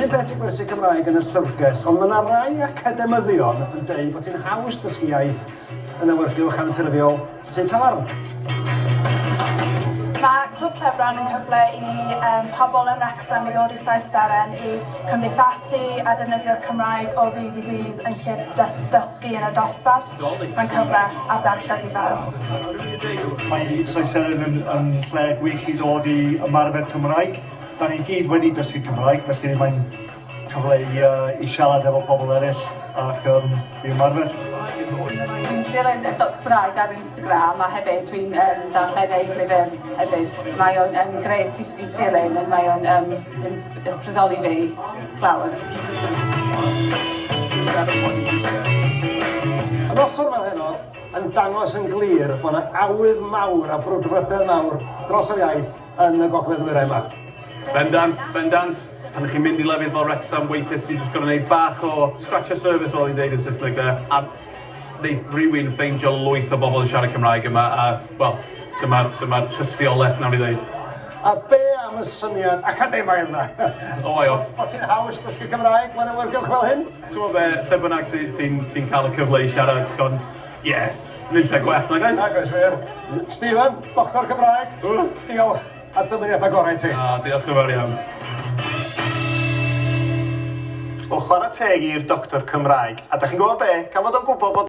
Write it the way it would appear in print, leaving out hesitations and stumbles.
un peth 'di gwersi Cymraeg yn y llyfrgell, ond mae 'na rai academyddion yn deud bod hi'n haws dysgu iaith yn awyrgylch anffurfiol tŷ tafarn. Mae Clwb Clebran yn cyfle i um, pobl yn Wrecsam i ddod i Saith Seren i cymdeithasu a defnyddio'r Cymraeg o ddydd i ddydd yn lle dys dysgu yn y dosbarth. Mae'n cyfle ardderchog i bawb. Mae Saith Seren yn, yn lle gwych i ddod i ymarfer Cymraeg. Da ni gyd wedi dysgu Cymraeg, felly mae'n cyfle i, uh, i siarad efo pobl eraill ac um, i ymarfer. Dwi'n dilyn y Doctor Cymraeg ar Instagram a hefyd dwi'n um, darllen ei lyfr hefyd. Mae o'n um, grêt i, i dilyn a mae o'n um, yn ysbrydoli fi llawer. Y noson fel heno yn dangos yn glir bod yna awydd mawr a brwdfrydedd mawr dros yr iaith yn y gogledd ddwyrain yma. Bendant, bendant. Pan ych chi'n mynd i lefydd fel Wrexham, weithiau ti jyst gorfod gwneud bach o scratch a service fel ni'n deud yn Saesneg de, a neith rhywun ffeindio lwyth o bobl yn siarad Cymraeg yma a, wel, dyma'r dyma tystiolaeth nawn ni ddeud. A be am y syniad academaidd yna? O ai off. Bod ti'n haws dysgu Cymraeg mewn awyrgylch fel hyn? Ti'n gwybod be, lle bynnag ti'n ti, ti cael y cyfle i siarad, ond yes, nunlle gwell nag oes? Nag oes wir. Stephen, Doctor Cymraeg, diolch a dymuniadau gorau i ti. Ah, diolch yn fawr iawn. Wel, chwarae teg i'r Doctor Cymraeg. A da chi'n gwybod be? Gan fod o'n gwybod bod...